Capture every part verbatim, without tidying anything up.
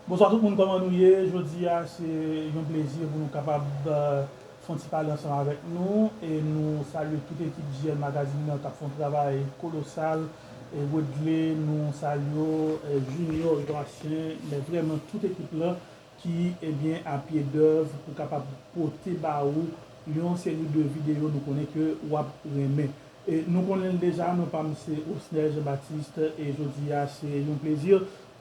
Bonswa tout moun, kòman nou ye? Jodi a, se yon plezi pou nou kapab, eh, fè yon ti pale ansanm avèk nou. E nou salye tout ekip J L Magazine nan k ap fè yon travay kolosal. E Wedley, nou salye w, eh, Junior Jacien, men vrèman tout ekip lan ki, ebyen, a pye dèv pou kapab pote ba ou yon seri de videyo nou konnen ke w ap renmen. E nou konnen l deja, non pa m se Osnel Jean Baptiste, e jodi a se yon plezi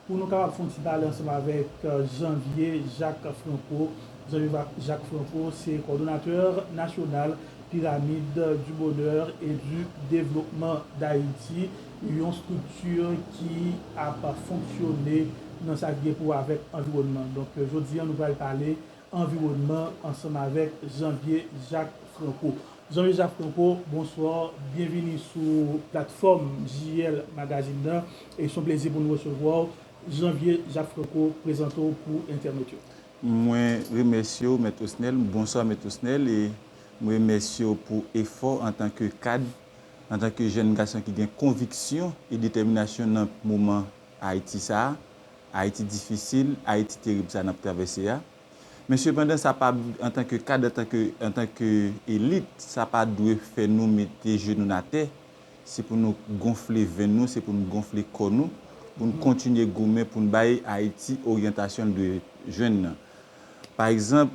pou nou kapab fè yon ti pale ansanm avèk, eh, Janvier Jacques Franco. Janvier Va-, Jacques Franco se kòdonatè nasyonal Pyramide du Bonheur et du Développement d'Haïti, yon estrikti ki ap fonksyone nan sa ki gen pou wè avèk anviwònman. Donk, eh, jodi a, nou pral pale anviwònman ansanm avèk Janvier Jacques Franco. Janvier Jacques Franco, bonswa, byenvini sou platfòm J L Magazine nan. E se yon plezi pou nou resevwa w. Janvier Jacques Franco, prezante w pou entènot yo. Mwen remèsye w, Mèt Osnel. Bonswa, Mèt Osnel. E mwen remèsye w pou efò antanke kad, antanke jèn gason ki gen konviksyon e detèminasyon nan moman Ayiti sa a, Ayiti difisil, Ayiti terib sa a n ap travèse a. Men sepandan, sa pa, antanke kad, antanke, antanke elit, sa pa dwe fè nou mete je nou n atè. Se pou nou gonfle venn nou, se pou nou gonfle kò nou, pou nou kontinye goumen, pou nou bay Ayiti oryantasyon l dwe jwenn nan. Pa egzanp,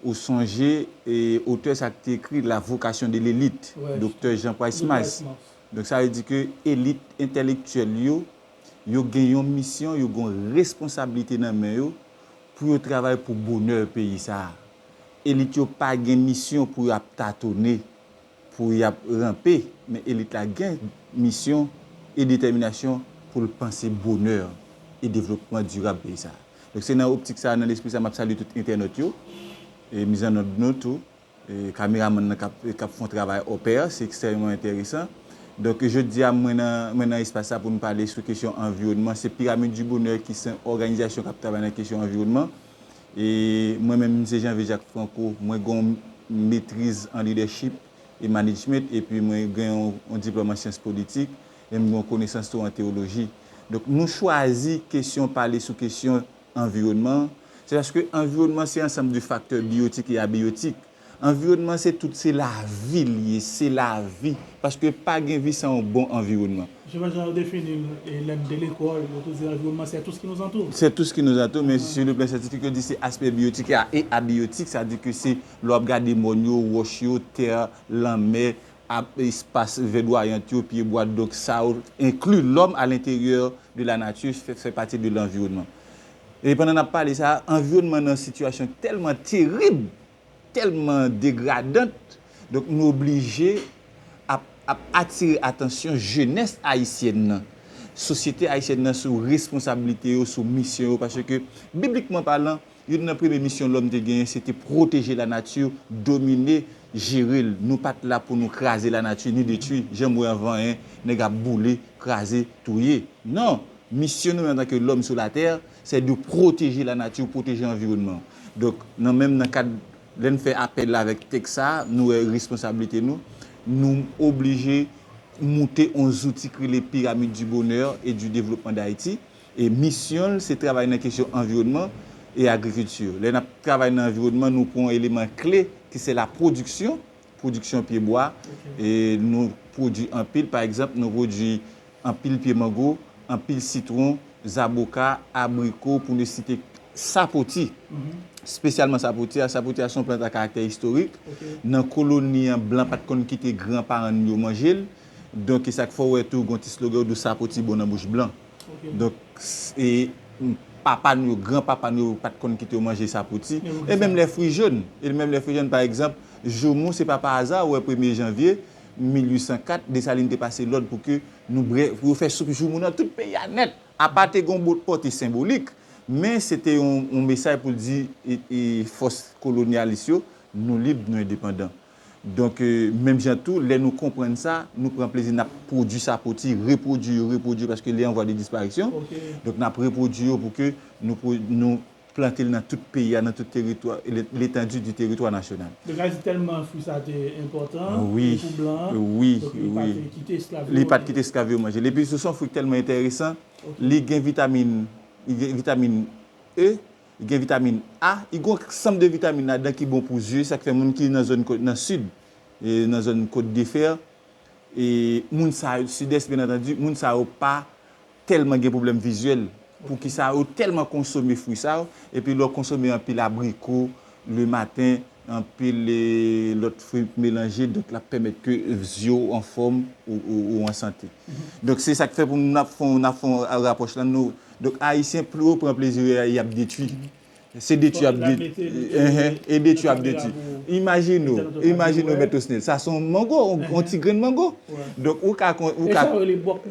ou sonje, e, otè sa ki te ekri La vocation de l'élite, Doktè Jean Price Mars. Donk, sa vle di ke elit entèlektyèl yo, yo gen yon misyon, yo gen yon responsablite nan men yo pou yo travay pou bonè peyi sa a. Elit yo pa gen misyon pou y ap tatone, pou y ap ranpe, men elit la gen misyon e detèminasyon pou l panse bonè e devlopman dirab peyi sa a. Donk, se nan optik sa a, nan lespri sa a, m ap salye tout entènot yo, e mizannòd nou tou, e kameramann nan k ap, k ap fè yon travay opè, se ekstrèmman enteresan. Donk, jodi a, mwen nan, mwen nan espas sa pou n pale sou kesyon anviwònman. Se Pyramide du Bonheur ki se yon òganizasyon k ap travay nan kesyon anviwònman. E mwen menm, m se Janvier Jacques Franco. Mwen gen yon metriz an leadership e management, epi mwen gen yon, yon diplòm an syans politik, e m gen yon konesans tou an teyoloji. Donk, nou chwazi kesyon, pale sou kesyon anviwònman, se paske anviwònman se ansanm de faktè biyotik e abiyotik. Anviwònman se tout, se lavi l ye, se lavi. Paske pa gen vi san yon bon anviwònman. Jan, jan yo defini l, e lè n te lekòl, yo te di anviwònman, c'est tout ce qui nous entoure. C'est tout ce qui nous entoure, men sur le plan scientifique, yo di se aspè biyotik e a-, e abiyotik, sa di ke se lè w ap gade mòn yo, wòch yo, tè, lanmè, ap-, espas vèdwayant yo, pyebwa, donk sa yo enkli lòm à l'intérieur de la nature, fè, fè pati de l'environnement. E pandan n ap pale sa, anviwònman nan sitiyasyon tèlman terib, tèlman degradant, donk nou oblije ap, ap atire atansyon jenès ayisyèn nan, sosyete ayisyèn nan sou responsablite yo, sou misyon yo, paske biblikman palan, youn nan premye misyon lòm te genyen, se te pwoteje lanati, domine, jere l. Nou pa t la pou nou kraze lanati ni detwi, jan m wè an vanyen, nèg ap boule, kraze, touye. Non! Misyon nou antanke lòm sou latè, se de pwoteje lanati, pwoteje anviwònman. Donk, nan menm nan kad, lè n fè apèl la avèk tèks sa a, nou wè responsablite nou, nou oblije moute yon zouti ki rele Pyramide du Bonheur et du Développement d'Haïti. E misyon l, se travay nan kesyon anviwònman e agrikilti. Lè n ap travay nan anviwònman, nou pran yon eleman kle ki se la pwodiksyon, pwodiksyon pyebwa. E nou pwodui anpil, pa egzanp, nou pwodui anpil pye mango, anpil sitwon, zaboka, abriko, pou nou site sapoti. Espesyalman sapoti a. Sapoti a se yon plant a karaktè istorik. Nan koloni an, blan pa t konn kite granparan n yo manje l. Donk, e sa k fè w wè tou, gen yon ti slogan yo di w sapoti bon nan bouch blan. Donk, s-, e, m, papa n yo, granpapa n yo pa t konn kite yo manje sapoti. E menm lè fri jòn, e menm lè fri jòn, pa egzanp, joumou, se pa pa aza, ou wè premye janvye mil uit san kat, Desalin te pase lòd pou ke nou brè-, pou yo fè soup joumou nan tout peyi a nèt. Apa te gen yon bout pòte senbolik, men se te yon, yon mesaj pou l di, e, e, fòs kolonyalis yo, nou lib, nou endepandan. Donk, e, menm jan tou, lè nou konprann sa, nou pran plezi n ap pwodui sapoti, repwodui yo, repwodui yo, paske li an vwa de dispariksyon. Donk, n ap repwodui yo pou ke nou pwo-, nou plante l nan tout peyi a, nan tout teritwa, le-, l'étendue du territoire national. Donk, sa vle di tèlman fwi sa te enpòtan, wi, e pou blan an, wi, donk li pa te kite esklav yo manje. Li pa t kite esklav yo manje l. Epi, se yon fwi ki tèlman enteresan, li gen vitamin, li gen vitamin E, li gen vitamin A, li gen yon ansanm de vitamin ladan ki bon pou zye, sa k fè moun ki nan zòn ko- nan sid, e nan zòn Côte de Fer, e moun sa yo, Sidès, byen antandi, moun sa yo pa tèlman gen pwoblèm vizyèl. Poukisa yo tèlman konsome fwi sa yo, epi lè w konsome anpil abriko le maten, anpil e, lòt fwi melanje, donk l ap pèmèt ke zye w anfòm, ou, ou, ou an sante. Donk se sa k fè pou n ap fè, n ap fè yon rapwòch la, nou, donk Ayisyen, pli yo pran plezi yo, y ap detwi. Se detwi y ap detwi. Enhen, e detwi y ap detwi. Imajine w, imajine w, Mèt Osnel, sa se yon mango, yon, yon ti grenn mango. Donk ou ka, kon- ou ka,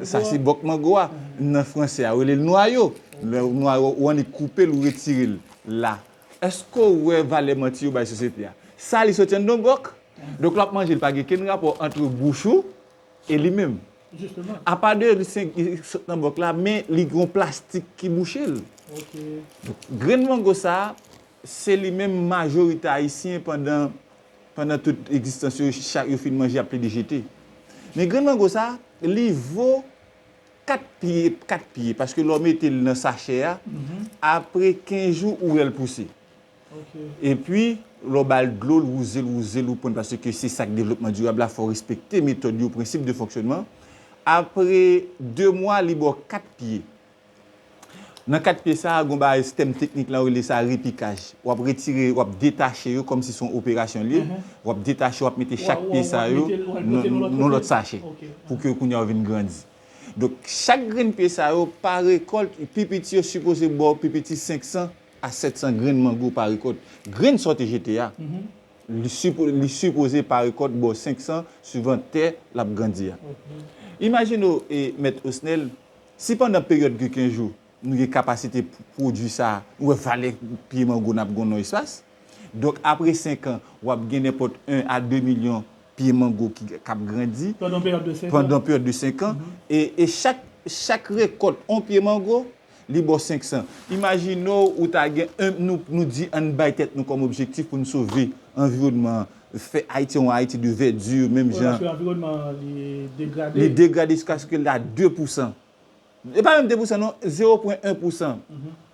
sa se bòk mango a. Nan fransè a, yo rele l nwayo. Lè nwayo, ou annik koupe l, ou retire l la. Èske w wè valè manti yo bay sosyete a? Sa li soti anndan bòk. Donk lè w ap manje l, pa gen kenn rapò ant bouch ou e li menm. Apa de li sot nan bòk la, men li gen yon plastik ki bouche l. Donk grenn mango sa a, se li menm majorite Ayisyen pandan, pandan tout egzistans yo, chak yo fin manje, y ap plede jete. Men grenn mango sa a, li vo kat pye, kat pye, paske lè w mete l nan sachè a, apre kenz jou, ou wè l pouse. Epi, lè w ba l dlo, l wouze l, wouze l, ou pran l, paske se sa k devlopman dirab la, fò w respekte metòd yo, prensip de fonksyònman. Apre de mwa, li ba w kat pye. Nan kat pye sa a, gen yon bagay, tèm teknik la, yo rele sa repikaj. W ap retire, w ap detache yo kòmsi se yon operasyon l ye. W ap detache, w ap mete chak pye sa yo nan lòt sachè pou ke kounye a yo vin grandi. Donk, chak grenn pye sa yo, pa rekòt, pi piti yo sipoze ba w pi piti senk san a sèt san grenn mango pa rekòt. Grenn sa w te jete a, li sipo- li sipoze pa rekòt ba w senk san suivan tè l ap grandi a. Imajine w, e, Mèt Osnel, si pandan peryòd de kenz jou, nou gen kapasite pou pwodui sa, nou wè valè pye mango n ap gen nan espas. Donk, apre senk an, w ap gen nenpòt en a de milyon pye mango ki k ap grandi pandan yon peryòd de senk an. E, e chak, chak rekòt yon pye mango, li ba w senk san. Imajine w, ou ta gen, en, nou, nou di ann bay tèt nou kòm objektif pou n sove anviwònman an, fè Ayiti yon Ayiti de vèdi, menm jan. Paske anviwònman an, li degrade. Li degrade jiskaske l a de pousan. E pa menm de pousan non, zewo pwen en pousan.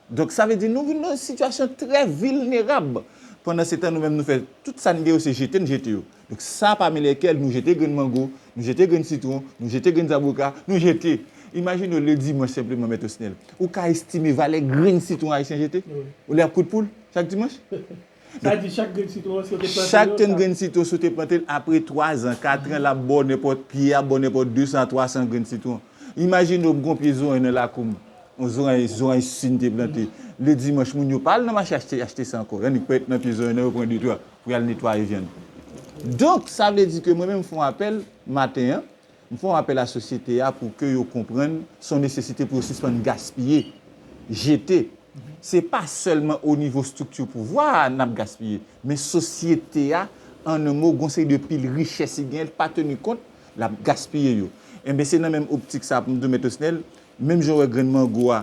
Donk sa vle di nou vin nan yon sitiyasyon trè vilnerab. Pandan se tan nou menm nou fè tout sa n gen yo se jete n jete yo. Donk sa pami lèkèl nou jete grenn mango, nou jete grenn sitwon, nou jete grenn zaboka, nou jete. Imajine w le dimanch senpleman, Mèt Osnel. Ou ka estime valè grenn sitwon Ayisyen jete? Ou lè ap kout poul chak dimanch? Sa di chak grenn sitwon si w te plante yo, chak grenn sitwon si w te plante l, apre twa zan, kat an, l ap ba w nenpòt, pye a ap ba w nenpòt de san a twa san grenn sitwon. Imajine w m gon pye zorany nan lakou m, yon zorany, zorany si n te plante. Le dimanch, moun yo pa al nan mache achte, achte sa ankò. Y annik pèt nan pye zorany nan, yo pran de twa pou y al netwaye vyann. Donk, sa vle di ke mwen menm m fè yon apèl maten an, m fè yon apèl a sosyete a pou ke yo konprann se yon nesesite pou yo sispann gaspiye, jete. Se pa sèlman o nivo estrikti pouvwa a n ap gaspiye, men sosyete a, an en mo, gon seri de pil richès li genyen, li pa teni kont, l ap gaspiye yo. Enben, se nan menm optik sa a pou m di w, Mèt Osnel, menm jan w wè grenn mango a,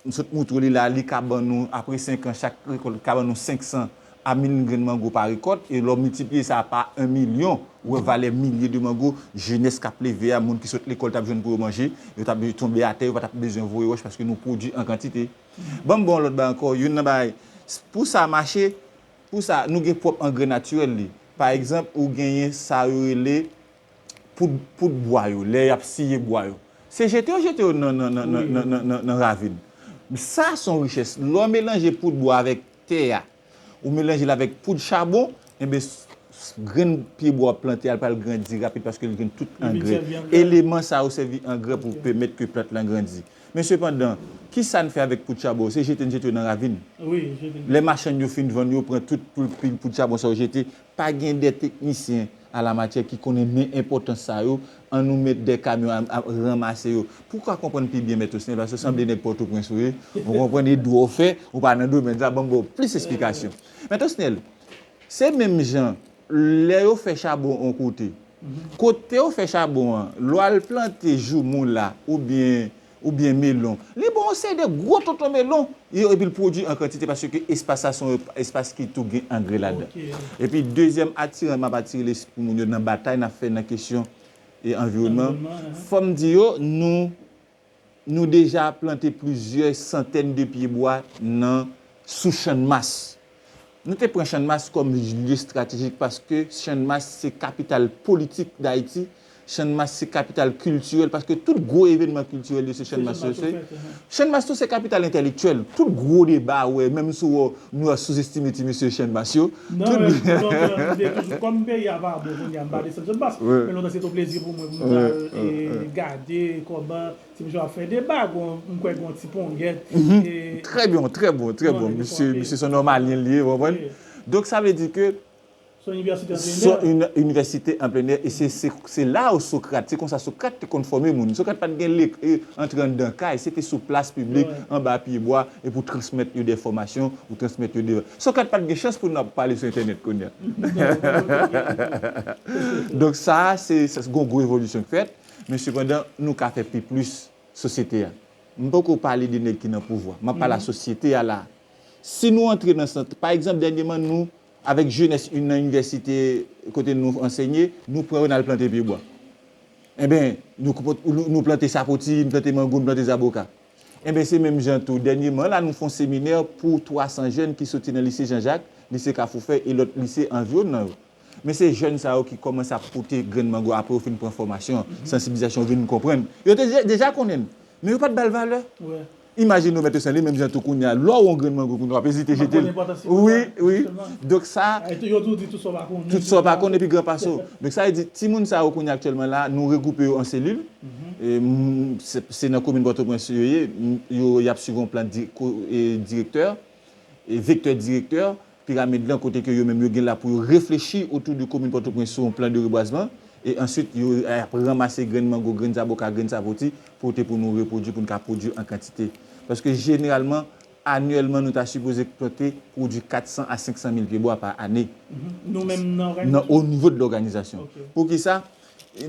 m sot moutre w li la, li ka ban nou, apre senk an, chak rekòt ka ban nou senk san a mil grenn mango pa rekòt, e lè w miltipliye sa pa en milyon, ou wè valè milye de mango, jenès k ap leve a, moun ki sot lekòl t ap jwenn pou yo manje, yo t ap tonbe atè, yo pa t ap bezwen voye wòch paske nou pwodui an kantite. Ban m ba w yon lòt bagay ankò, youn nan bagay, pou sa mache, pou sa, nou gen pwòp angrè natirèl li. Pa egzanp, ou genyen sa yo rele poud, poud bwa yo, lè y ap siye bwa yo. Se jete yo jete yo nan, nan, nan, nan, nan, nan, nan ravin. Sa se yon richès. Lè w melanje poud bwa avèk tè a, ou melanje l avèk poud chabon, enben, s- s- grenn pye bwa w ap plante a, l pral grandi rapid paske l gen tout angrè. Eleman sa yo sèvi angrè pou pèmèt ke plant lan grandi. Men sepandan, kisa n fè avèk poud chabon? Se jete n jete yo nan ravin. Lè machann yo fin vann yo, pran tout pil poud chabon sa yo jete, pa gen de teknisyen a la matyè ki konnen men enpòtans sa yo, an nou met de kamyon a, a ranmase yo. Pou w ka konprann pi byen, Mèt Osnel, paske w sanble nèg Pòtoprens ou ye, ou konprann e dwò w fè, ou pa nan domèn sa, ban m ba w plis esplikasyon. Mèt Osnel, se menm jan, lè yo fè chabon yon kote, kote yo fè chabon an, lè w al plante joumou la, oubyen oubyen melon. Li ba w yon seri de gwo tonton melon, e- epi l pwodui an kantite paske espas sa se yon espas ki tou gen angrè ladan. Epi dezyèm atiran m ap atire lespri moun yo nan batay n ap fè nan kesyon e anviwònman, fò m di yo, nou, nou deja plante plizyè santèn de pye bwa nan sou Channmas. Nou te pran Channmas kòm lye estratejik paske Channmas se kapital politik Dayiti, Channmas se kapital kiltirèl, paske tout gwo evènman kiltirèl yo se Channmas yo se. Channmas tou se kapital entèlektyèl. Tout gwo deba ou wè, menm si w wè nou a souzestime ti mesye Channmas yo. Non, men, kòm peyi a pa bon, kounye a m pa desann Channmas, men lontan se te yon plezi pou mwen pou m t al gade kòman ti mesye ap fè deba, m kwè gen yon ti ponyèt. Très bon, très bon, très bon. Misye, misye se yon nòmalyen li ye, w konprann? Donk, sa vle di ke se yon inivèsite an plen è, e se, se, se la ou Sokrat, se konsa Sokrat te konn fòme moun. Sokrat pa t gen lek, e, antre anndan kay, se te sou plas piblik, anba pye bwa, e pou transmèt yo de fòmasyon, pou transmèt yo de. Sokrat pa t gen chans pou n ap pale sou entènèt kounye a. Donk, sa a, se, se yon gwo evolisyon k fèt, men sepandan, nou ka fè pi plis sosyete a. M poko pale de nèg ki nan pouvwa. M ap pale a sosyete a la. Si nou antre nan sant, pa egzanp, dènyèman, nou, avèk jenès nan inivèsite kote nou ansenye, nou pran yo n al plante pye bwa. Enben, nou, nou, nou plante sapoti, nou plante mango, nou plante zaboka. Enben, se menm jan tou. Dènyèman, la, nou fè yon seminè pou twa san jèn ki soti nan lise Jean Jacques, lise Kafoufèy e lòt lise anviwònman yo. Men se jèn sa yo ki kòmanse ap pote grenn mango apre yo fin pran fòmasyon, sansibilizasyon, vin konprann. Yo te deja, deja konnen l, men yo pa t ba l valè. Imajine w, Mèt Senli, menm jan tou kounye a, lè w wè yon grenn mango kounye a, w ap ezite jete l. Wi, wi. Donk sa, tout sa w pa konn epi gran pase w. Donk sa vle di, timoun sa yo kounye a aktyèlman la, nou regwoupe yo an selil. E, m, se, se nan komin Pòtoprens yo ye, m, yo, y ap swiv yon plan di-, ko-, e, direktè, e, vektè direktè, piramid lan, kote ke yo menm yo gen la pou yo reflechi otou de komin Pòtoprens sou yon plan de rebwazman, e answit, yo ap ranmase grenn mango, grenn zaboka, grenn sapoti, pote pou nou repwodui, pou n ka pwodui an kantite. Paske jeneralman, anyèlman, nou ta sipoze plante, pwodui kat san a senk san mil pye bwa pa ane. Nou menm nan òganizasyon? Nan, o nivo de lòganizasyon. Poukisa?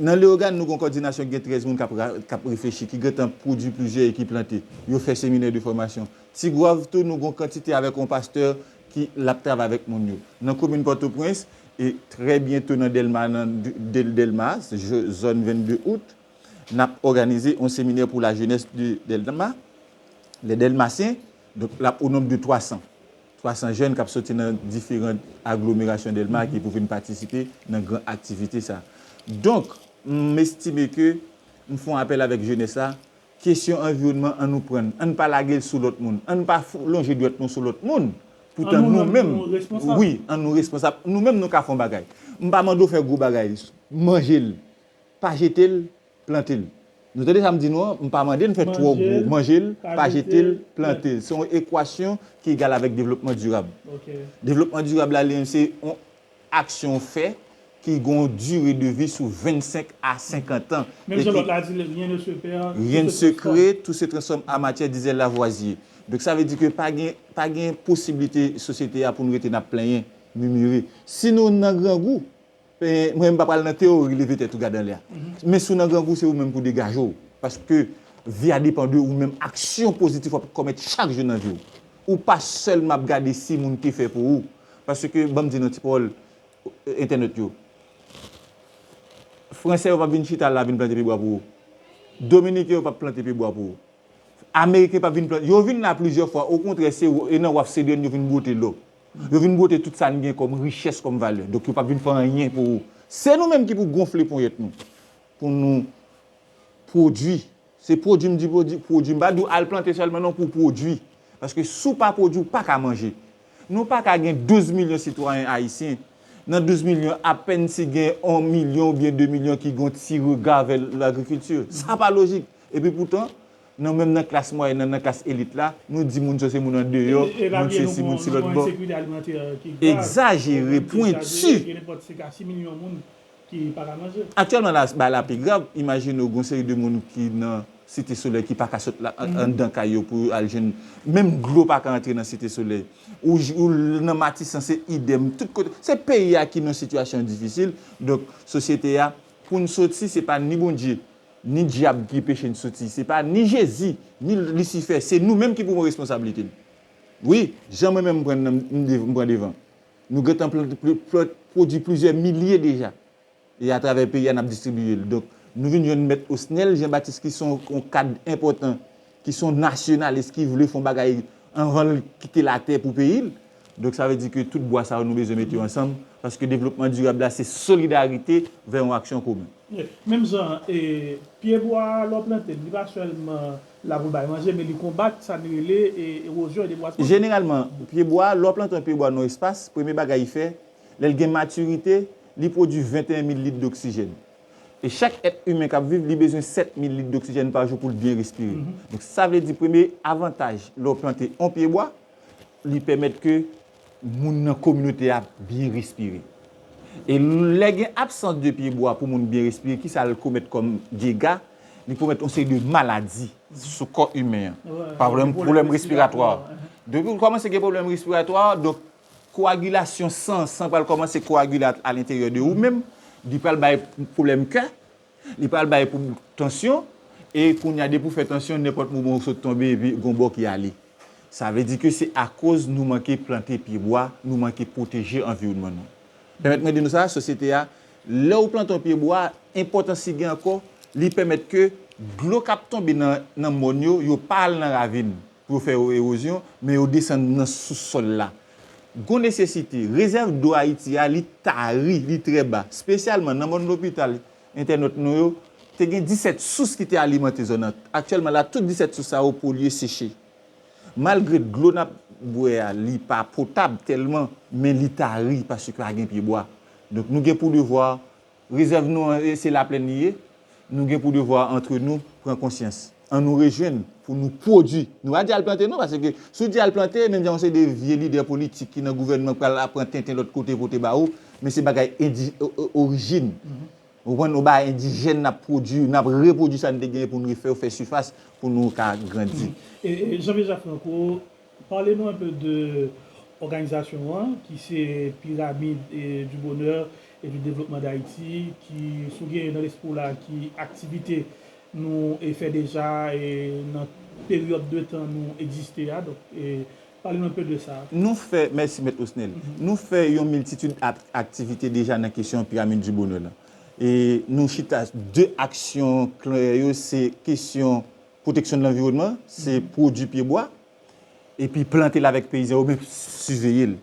Nan Leyogàn, nou gen yon kòdinasyon ki gen trèz moun k ap ra-, k ap reflechi, ki gentan pwodui plizyè e ki plante. Yo fè seminè de fòmasyon. Tigwav tou, nou gen yon kantite avèk yon pastè ki l ap travay avèk moun yo. Nan komin Pòtoprens, e trè byento nan Dèlma, nan Dèl-, Dèlma, zòn vennde out, n ap òganize yon seminè pou lajenès de Dèlma, les Delmasiens, donk l ap o nonb de twa san. Twa san jèn k ap soti nan diferan aglomerasyon Dèlma ki pou vin patisipe nan gran aktivite sa. Donk, m estime ke m fè yon apèl avèk jenès la, kesyon anviwònman, ann nou pran l. Ann pa lage l sou lòt moun. Ann pa fou-, lonje dwèt nou sou lòt moun. Poutan nou menm, wi, ann nou responsab. Nou menm, nou ka fè yon bagay. M pa mande w fè gwo bagay. Manje l. Pa jete l, plante l. Nou tande sa m di nou an? M pa mande n fè twò gwo. Manje l, pa jete l, plante l. Se yon ekwasyon ki egal avèk devlopman dirab. Devlopman dirab la, li menm, se yon aksyon w fè ki gen yon dire de vi sou vennsenk a senkant an. Menm jan lòt la di, rien ne se perd, rien ne se crée, tout se transforme à matière, disait Lavoisier. Donk, sa vle di ke pa gen, pa gen posiblite sosyete a pou n rete n ap plenyen, mimire. Si nou nan grangou, e, mwen, m pa pral nan teyori leve tèt ou gade anlè a. Men si w nan grangou, se ou menm pou degaje w. Paske vi a depann de ou menm, aksyon pozitif w ap komèt chak jou nan vi w. Ou pa sèlman ap gade si moun te fè pou ou. Paske, ban m di nou ti pawòl, entènot yo. Fransè yo p ap vin chita la vin plante pye bwa pou ou. Dominiken yo p ap plante pye bwa pou ou. Ameriken p ap vin plante. Yo vin la plizyè fwa. Okontrè, se w-, e nan waf Sedrèn yo vin bwote lò. Yo vin bwote tout sa n gen kòm richès, kòm valè. Donk, yo p ap vin fè anyen pou ou. Se nou menm ki pou gonfle ponyèt nou. Pou nou pwodui. Se pwodui m di pwodui, pwodui. M pa di w al plante sèlman non pou w pwodui. Paske si w pa pwodui, w pa ka manje. Nou pa ka gen douz milyon sitwayen ayisyen. Nan douz milyon, apèn si gen yon milyon oubyen de milyon ki gen yon ti rega vè lagrikilti. Sa pa lojik. Epi poutan, nan menm nan klas mwayèn nan, nan klas elit la, nou di moun sa se moun andeyò, moun sesi, moun se lòt bò. Egzajere, pwenti. Gen nenpòt senk a sis milyon moun ki pa ka manje. Aktyèlman la, bagay la pi grav. Imajine w, gen yon seri de moun ki nan Site Solèy ki pa ka sot la, an-, anndan kay yo pou yo al jwenn. Menm dlo pa ka antre nan Site Solèy. Ou j-, ou l-, nan Matisan, se idèm. Tout kote. Se peyi a ki nan sitiyasyon difisil. Donk, sosyete a, pou n soti, se pa ni Bondye, ni dyab ki peche n soti. Se pa ni Jezi, ni Lisifè. Se nou menm ki pou pran responsablite n. Wi, jan mwen menm m pran nan, m dev-, m pran devan. Nou gentan pl-, pl-, pl-, pwodui plizyè milye deja. E atravè peyi a, n ap distribiye l. Donk, nou vin jwenn Mèt Osnel Jean Baptiste, ki se yon, yon kad enpòtan, ki se yon nasyonalis, ki vle fè yon bagay anvan l kite latè pou peyi l. Donk, sa vle di ke tout bwa sa yo, nou bezwen mete yo ansanm, paske devlopman dirab la, se solidarite vè yon aksyon komen. Menm jan, e, pyebwa, lè w plante l, li pa sèlman la pou l bay manje, men li konbat sa n rele, e, ewozyon e debwazman. Jeneralman, pyebwa, lè w plante yon pyebwa nan yon espas, premye bagay li fè, lè l gen matirite, li pwodui venteyen mil lit doksijèn. E chak èt imen k ap viv, li bezwen sèt mil lit doksijèn pa jou pou l byen respire. Donk, sa vle di, premye avantaj lè w plante yon pyebwa, li pèmèt ke moun nan kominote a byen respire. E lè gen absans de pyebwa pou moun byen respire, kisa l komèt kòm dega? Li komèt yon seri de maladi sou kò imen an. Pa pwoblèm, pwoblèm respiratwa. Depi w kòmanse gen pwoblèm respiratwa, donk kowagilasyon san, san pral kòmanse koagile a, a lenteryè de ou menm, li pral bay pwoblèm kè, li pral bay pou tansyon, e kounye a depi w fè tansyon, nenpòt moman ou sot tonbe epi gon bò ki ale. Sa vle di ke se akoz nou manke plante pyebwa, nou manke pwoteje anviwònman nou. Pèmèt mwen di nou sa, sosyete a, lè ou plante yon pyebwa, enpòtans li gen ankò, li pèmèt ke dlo k ap tonbe nan, nan mòn yo, yo pa al nan ravin pou yo fè ewozyon, men yo desann nan sousòl la. Gon nesesite, rezèv dlo Ayiti a, li tari, li trè ba. Espesyalman nan mòn lopital, entènot nou yo, te gen disèt sous ki te alimante zòn nan. Aktyèlman la, tout disèt sous sa yo polye, seche. Malgre dlo n ap bwè a, li pa potab tèlman, men li tari paske pa gen pyebwa. Donk, nou gen pou devwa, rezèv nou an, e se laplèn li ye, nou gen pou devwa antre nou pran konsyans. Ann nou rejwenn pou nou pwodui. Nou pa di al plante non, paske si w di al plante, menm jan yon seri de vye lidè politik ki nan gouvènman pral ap pran tenten lòt kote pote ba ou, men se bagay indi, o- o- orijin. Ou konprann? Yon bagay endijèn n ap pwodui, n ap repwodui sa n te genyen pou n refè yo, fè sifas pou nou ka grandi. E, e, Jean-Pierre Jacques Franco, pale nou un peu de òganizasyon an, ki se Pyramide, e, du Bonheur et du Développement d'Haïti, ki, si w gen nan lespri w la, ki aktivite nou, e, fè deja, e, nan peryòd de tan nou egziste a. Donk, e, pale nou un peu de sa. Nou fè, mèsi Mèt Osnel, nou fè yon miltitid ak- aktivite deja nan kesyon Pyramide du Bonheur la. E nou chita de aksyon klè yo, se kesyon pwoteksyon de lanviwònman, se pwodui pyebwa, epi plante l avèk peyizan yo, men siveye l.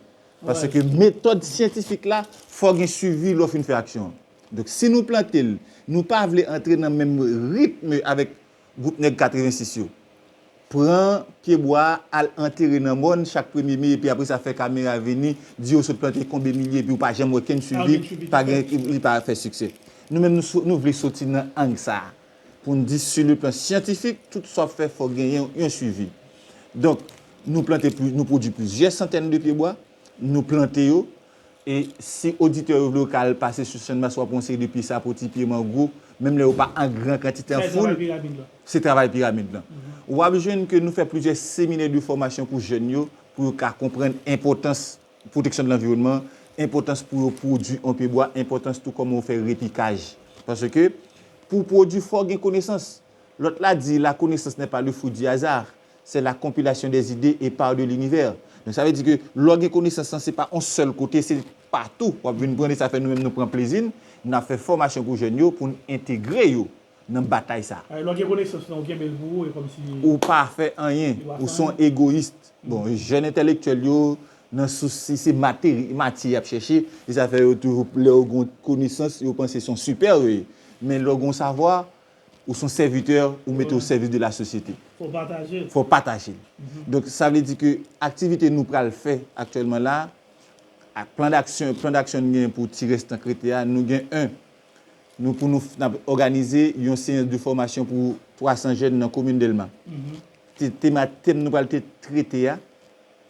Paske metòd syantifik la, fò gen swivi lè w fin fè aksyon an. Donk, si nou plante l, nou pa vle antre nan menm ritm avèk gwoup nèg katrevensis yo. Pran pyebwa a, al antere nan mòn chak premye me, epi apre sa fè kamera vini, di yo sot plante konbe milye, epi w pa janm wè kenn swivi, pa gen, li pa fè siksè. Nou menm, nou, sou- nou vle soti nan ang sa a. Pou n di, sur le plan scientifique, tout sa w ap fè, fò genyen yon swivi. Donk, nou plante pli- nou pwodui plizyè santèn de pyebwa, nou plante yo, e si oditè yo vle, yo ka al pase sou Channmas, w ap wè yon seri de pye sapoti, pye mango, menm lè yo pa an gran kantite, an foul, se travay piramid lan. W ap jwenn ke nou fè plizyè seminè de fòmasyon pou jèn yo, pou yo ka konprann enpòtans pwoteksyon de lanviwònman, enpòtans pou yo pwodui yon pyebwa, enpòtans tou kòman yo fè repikaj. Paske pou pwodui, fò gen konesans. Lòt la di, la connaissance n'est pas le fruit du hasard, c'est la compilation des idées épars de l'univers. Donk, sa vle di ke lè w gen konesans lan, se pa yon sèl kote, se patou w ap vin pran li. Sa fè nou menm nou pran plezi n, n ap fè fòmasyon pou jèn yo, pou n entegre yo nan batay sa. Lè w gen konesans lan, ou kenbe l pou ou, e kòmsi. Ou pa fè anyen, ou se yon egoyis. Bon, jèn entèlektyèl yo, nan sousi, se materi- matye y ap chèche, e sa fè yo toujou, lè yo gen yon konesans, yo panse se yon sipè yo ye. Men lè w gen yon savwa, ou se yon sèvitè, ou mete w o sèvis de la sosyete. Fò w pataje l. Fò w pataje l. Donk, sa vle di ke aktivite nou pral fè aktyèlman la, ak plan d'aksyon, plan d'aksyon n gen pou ti restan k rete a, nou gen en, nou pou nou f- n ap òganize yon seyans de fòmasyon pou twa san jèn nan komin Dèlma. Te- tema- Tèm nou pral te- trete a,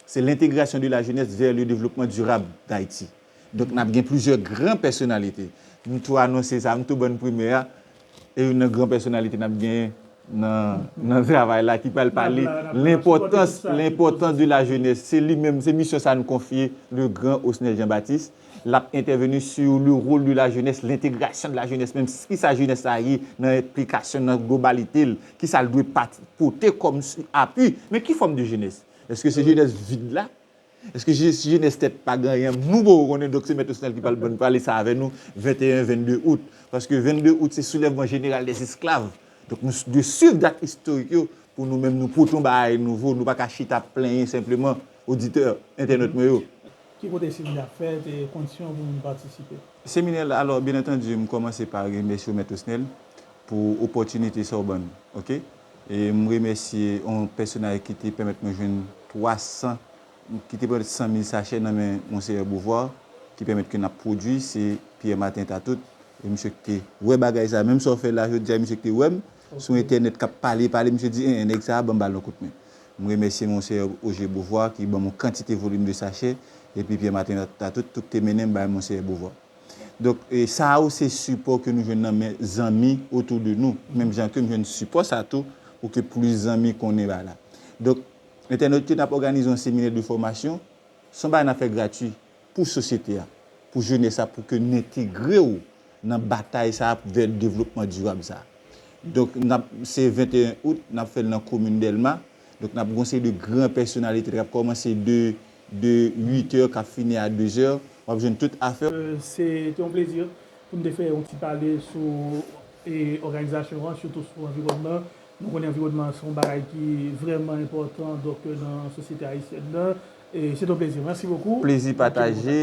se l'integration de la jeunesse vers le développement durable d'Haïti. Donk, n ap gen plizyè gran pèsonalite. M tou anonse sa, m tou ban n primè a, e youn nan gran pèsonalite n ap genyen nan, nan travay la ki pral pale lenpòtans, lenpòtans de la jeunesse. Se li menm, se misyon sa n konfye le grand Osnel Jean Baptiste. L ap entèveni sur le rôle de la jeunesse, l'intégration de la jeunesse, menm kisa jenès la ye nan enplikasyon, nan globalite l, kisa l dwe pati- pote kòm apui. Men ki fòm de jenès? Èske se jenès vid la? Èske je- jenès tèt pa gen anyen? Nou poko konnen, donk se Mèt Osnel ki pral bann pale sa avè nou, venteyen, vennde out. Paske vennde out se soulèvman jeneral dèzesklav. Donk nou s- dwe swiv dat istorik yo Pou nou menm, nou pote yon bagay nouvo, nou pa ka chita ap plenyen senpleman, oditè, entènot mwen yo. Ki kote seminè ap fèt e kondisyon pou moun patisipe? Seminè, alò, byen antandi, m kòmanse pa remèsye w, Mèt Osnel, pou opòtinite sa w ban nou, oke? E m remèsye yon pèsonaj ki te pèmèt mwen jwenn twa san, ki te pèmèt san mil sachè nan men Monseyè Beauvoir, ki pèmèt ke n ap pwodui, se Pierre Martin Tatout. E misye ki te wè bagay sa, menm sa w fè la jodi a, misye ki te wè m sou entènèt k ap pale, pale, misye di, en, nèg sa a, ban m ba l yon kout men. M remèsye Monseyè Ogé Beauvoir ki ban m yon kantite volim de sachè, epi Pierre Martin Tatout, tou ki te mennen m bay Monseyè Beauvoir. Donk, e sa yo se sipò ke nou jwenn nan men zanmi otou de nou. Menm jan ke m jwenn sipò sa tou, pou ke plis zanmi konnen bagay la. Donk, entènot yo, n ap òganize yon seminè de fòmasyon, se yon bagay n ap fè gratui pou sosyete a, pou jenès la, pou ke n entegre w nan batay sa a vè devlopman dirab sa a. Donk, n ap, se venteyen out, n ap fè l nan komin Dèlma. Donk, n ap gen yon seri de gran pèsonalite k ap kòmanse de, de uit è, k ap fini a de zè. W ap jwenn tout afè. Se te yon plezi pou n te fè yon ti pale sou e, òganizasyon an, sitou sou anviwònman. Nou konnen anviwònman an se yon bagay ki vrèman enpòtan donk nan sosyete ayisyèn nan. E se te yon plezi. Mèsi bokou. Plezi pataje.